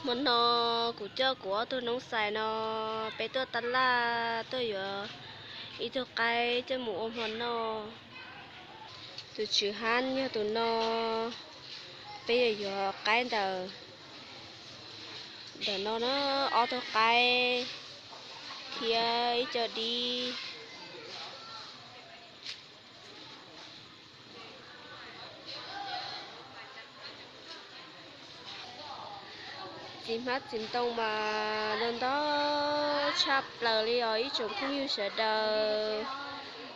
Hmo no kuv coj kuv ob tug noob xais no, peb tuaj tab laj tuaj yuav ib tug qaib coj mus ua hmo noj. Tus tswv hab yog tus no, peb yuav yuav qaib ntawm, ntawm no na, ob tug qaib thiab ib co dib. Txiv hmab txiv ntoo mas ntau ntau tshaj plaws li os ib tsoom phooj ywg sawv daws.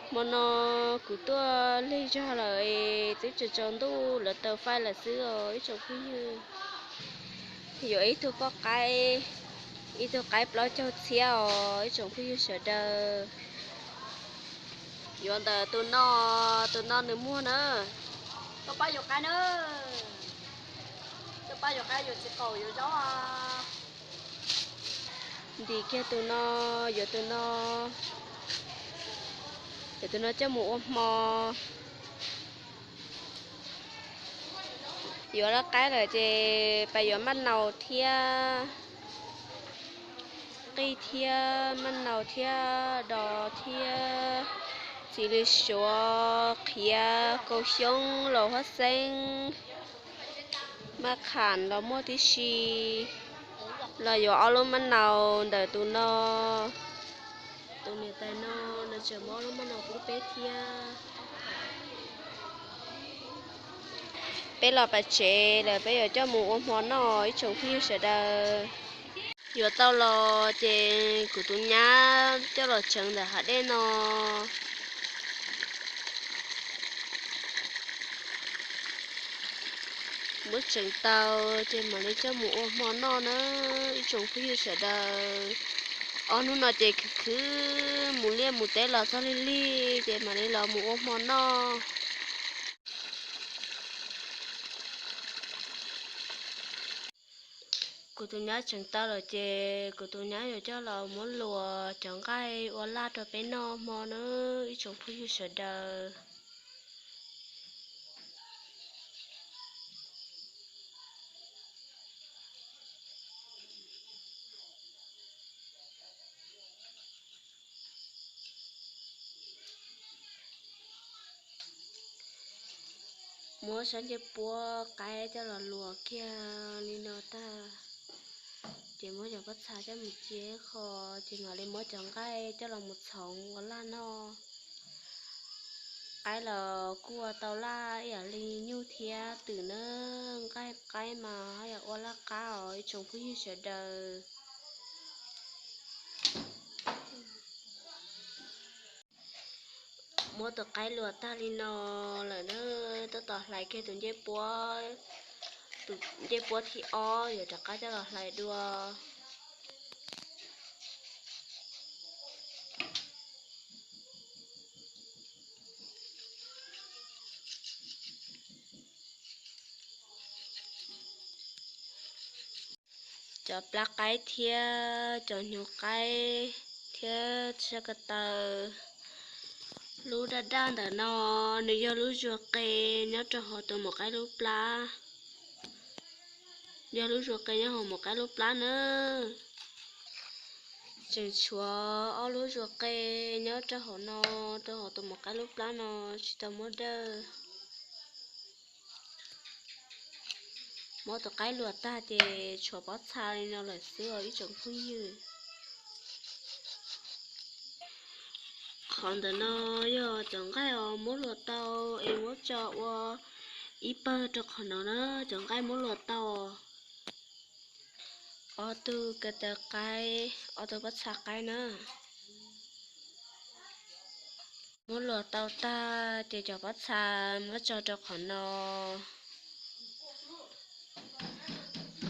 Hmo no kuv tuaj lig zog lawm es twb tsaus tsaus ntuj lawv taws faib lawm xwb os ib tsoom phooj ywg. Yuav ib tug poj qaib, ib tug qaib plaub caug txhiab os ib tsoom phooj ywg sawv daws. Yuav ntawm tus no, tus no nws muag na. Tuaj pab yuav qaib na. Tuaj pab yuav qaib, yuav txiv qaum yuav zaub. Ntim kiag tus no, yuav tus no, yuav tus no coj mus ua hmo. Yuav laj qaib lawm ces pab yuav maj naus thiab qij thiab maj naus thiab dos thiab txiv lws suav, qhiav, kaus xyoob, laus huab xeeb, maj qham los muaj tib si. Los yuav ob lub maj naus ntawm tus no. Tus niam tais no nws tseem muab ob lub maj naus pub peb thiab. Peb los pem tsev lawm, peb yuav coj mus ua hmo noj ib tsoom phooj ywg sawv daws. Yuav tau los ces kuv tus nyab coj los tseev ntawm hav dej no. Muab tseev tau ces mam li coj mus ua hmo noj na ib tsoom phooj ywg sawv daws. Ob hnub no ces khwv khwv mus liaj mus teb los txog lig lig ces mam li los mus ua hmo noj. Kuv tus nyab tseev tau lawm ces kuv tus nyab yuav coj los muab luas cov nqaij ua laj rau peb noj hmo na ib tsoom phooj ywg sawv daws. Muab sab ncej puab qaib coj los luas kiag li no tag, ces muab cov pob txha coj mus cia qho, ces mam li muab cov nqaij coj los mus txhoov ua laj noj. Qaib los kuj ua tau laj ib yam li nyuj thiab twm na, nqaij qaib mas haj yam ua laj qab os ib tsoom phooj ywg sawv daws. Muab tus qaib luas tag li no lawm na, tab tom hlais kiag tus ncej puab, tus ncej puab thib ob yuav rov qab coj los hlais dua. Cov plab qaib thiab cov hnyuv qaib thiab sab ko taw. Lub daj daj ntawm no nws yog lub zuag qe nyob rau hauv tus maum qaib lub plab. Yog lub zuag qe nyob hauv maum qaib lub plab na. Tseem tshuav ob lub zuag qe nyob rau hauv no, rau hauv tus maum qaib lub plab no tsis tau muab dawj. Muab tus qaib luas tag ces tshuav pob txha li no lawm xwb os ib tsoom phooj ywg. Qhov ntawm no yog cov nqaij uas muab luas tau es muab tso ua ib pawg rau qhov no na, cov nqaij muab luas tau. Ob tug ko taw qaib, ob tug pob txha qaib na. Muab luas tau tag ces cov pob txha muab tso rau qhov no.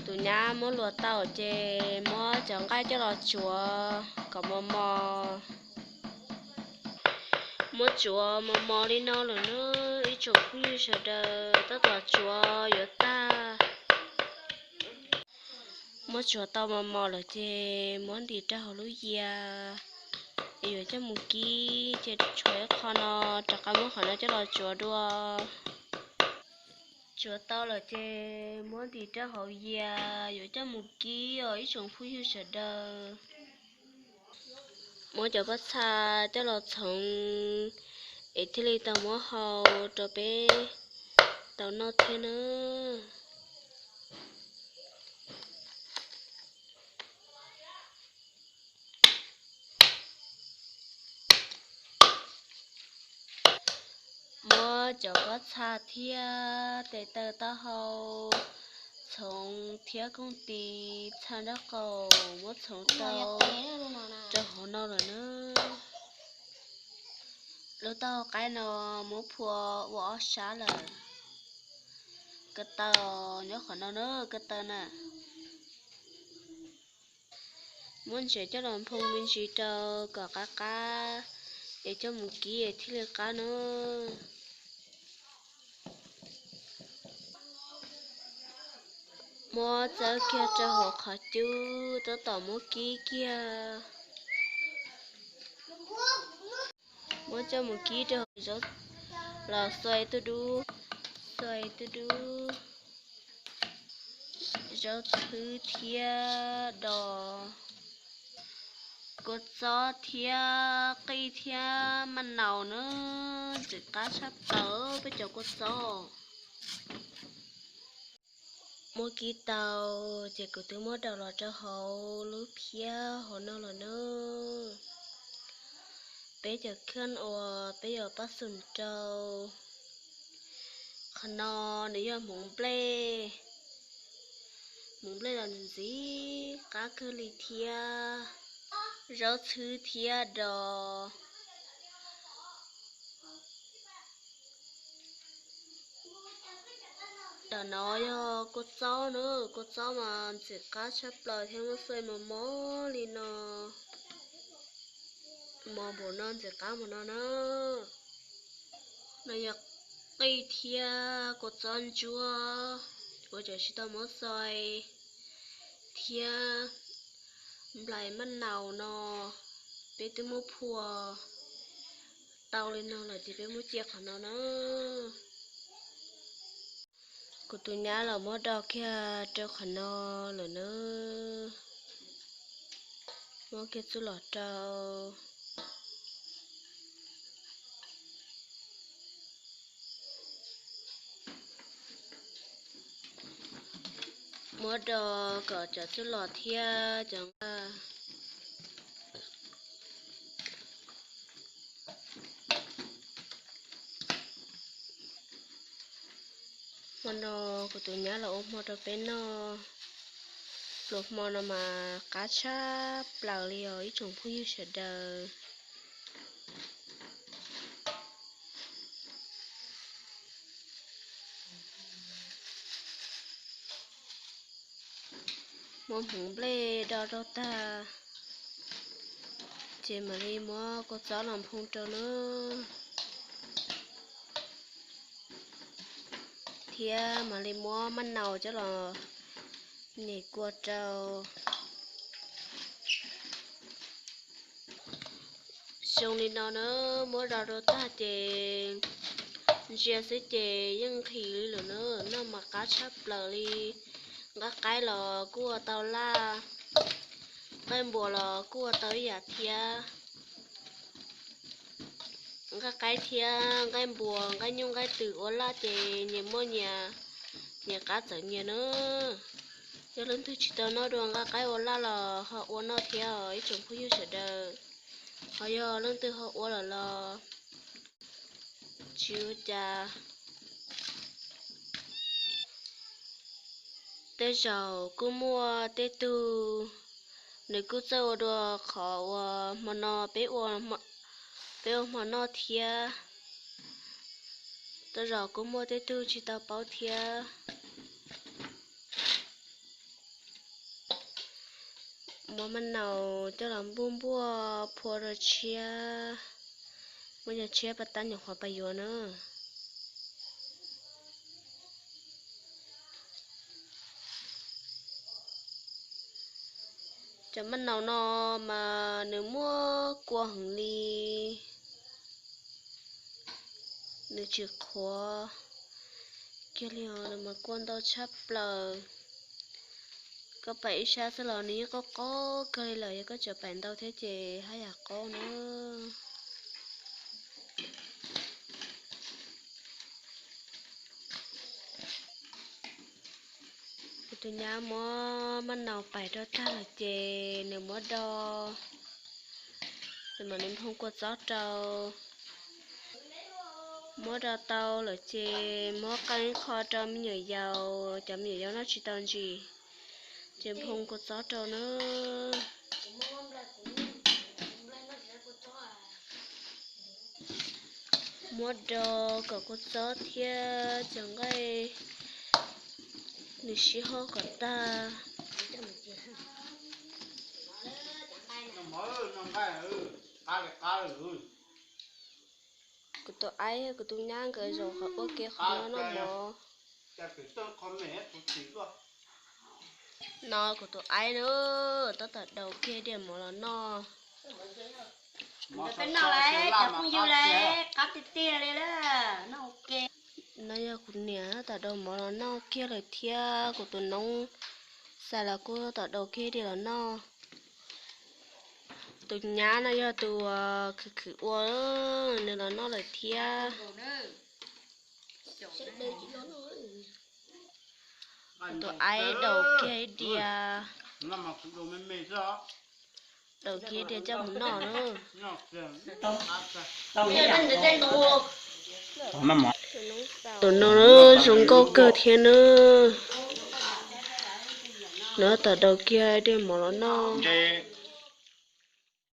Tus nyab muab luas tau ces muab cov nqaij coj los tsuav kom mos mos. Muab tsuav mos mos li no lawm na, ib tsoom phooj ywg sawv daws tab tom tsuav yuav tag. Muab tsuav tau mos mos lawm ces muab ntim rau hauv lub yias es yuav coj mus kib, ces tshuav ib qho no rov qab muab qhov no coj los tsuav dua. Tsuav tau lawm ces muab ntim rau hauv yias yuav coj mus kib os ib tsoom phooj ywg sawv daws. Muab cov pob txha coj los txhoov es thiaj li tau muab hau rau peb tau noj thiab nawb. Muab cov pob txha thiab tes taw taub hau txhoov thiab kooj tis txha nraub qaum muab txhoov tau rau hauv no lawm na. Lub taub hau qaib no muab phua ua ob sab lawm. Ko taw nyob qhov no na, ko taw na. Muab ntsev coj los nphoo me ntsis rau kom qab qab es coj mus kib es thiaj li qab na. Muab txawb kiag rau hauv qhov cub tab tom muab kib kiag. Muab coj mus kib rau hauv zaub los xuas tus dub, xuas tus dub, zaub txhwb thiab dos, kua txob thiab qij thiab maj naus na, ntxim qab tshaj plaws peb cov kua txob. Muab kib tau ces kuv twb muab daus los rau hauv lub phiab hauv no lawm na. Peb cov khab uas peb yuav pab xum rau qhov no nws yog hmoov nplej. Hmoov nplej los ntxim qab kawg li thiab, zaub txhwb thiab dos. Tam no yog kua txob na, kua txob mas ntxim qab tshaj plaws thiab muab xuas mos mos li no. Mos npaum no ntxim qab npaum no na. No yog qij thiab kua txob ntsuab uas tseem tsis tau muab xuas thiab nplais maj naus no, peb twb muab phua tau li no lawm ces peb muab cia qhov no na. Kuv tus nyab los muab do kiag rau qhov no lawm na. Muab kiag txuj lom rau. Muab do kom cov txuj lom thiab cov nqaij. Hmo no kuv tus nyab los ua hmo rau peb noj. Pluas hmo no mas qab tshaj plaws li os ib tsoom phooj ywg sawv daws. Muab hmoov nplej do rau tag, ces mam li muab kua txob los nphoo rau na, thiab mam li muab maj naus coj los nyem kua rau. Zoo li no na, muab do rau tag ces ntsia xwb ces yeej nqhis li lawm na, noj mas qab tshaj plaws li. Nqaij qaib los kuj ua tau laj, nqaij npuas los kuj ua tau ib yam thiab. Nqaij qaib thiab nqaij npuas, nqaij nyuj nqaij twm ua laj ces nyias muaj nyias, nyias qab txawv nyias na. Yog leej twg tsis tau noj dua nqaij qaib ua laj los ho ua noj thiab os ib tsoom phooj ywg sawv daws. Ho yog leej twg ho ua lawm los tsis ua cas. Tej zaum kuj muaj tej tug nws kuj txawj ua dua qhov uas hmo no peb ua, peb ua hmo noj thiab. Tej zaum kuj muaj tej tug tsis tau paub thiab. Muab maj naus coj los npuaj npuaj phua rau tshiab, muab cov tshiab pas tab nyuam qhuav pas yuav na. Cov maj naus no mas nws muaj kua heev li, nws tsis qhuav, kiag li os, nws mas kua ntau tshaj plaws. Koj pais ib sab xwb los nws yeej qaub qaub kawg li lawm, yog koj tseem pais ntau thiab ces haj yam qaub na. Kuv tus nyab muab maj naus pais rau tag lawm ces nws muab do, nws mam li nphoo kua txob rau. Muab do tau lawm ces muab qee qho rau me nyuam yaus, cov me nyuam yaus noj tsis tau ntsis, ces nphoo kua txob rau na. Muab do kom kua txob thiab cov nqaij nws sib hoj kom tag. Kuv tus aib kuv tus nyab nkawd zaum qhov ua ke qhov no noj mov. No kuv tus aib na, tab tom daus kiag diav mov los noj. Peb noj lawm cov phooj ywg lawm, qab tiag tiag li lawm, noj ua ke. No yog kuv niam tab tom daus mov los noj kiag lawm thiab kuv tus noob Xais los kuj tab tom daus kiag diav los noj. Tus nyab no yog tus khwv khwv ua, nws los noj lawm thiab. Tus aib daus kiag ib diav, daus kiag ib diav coj mus noj na. Tus no zoo nkauj kawg thiab na. Nws tab tom daus kiag diav mov los noj.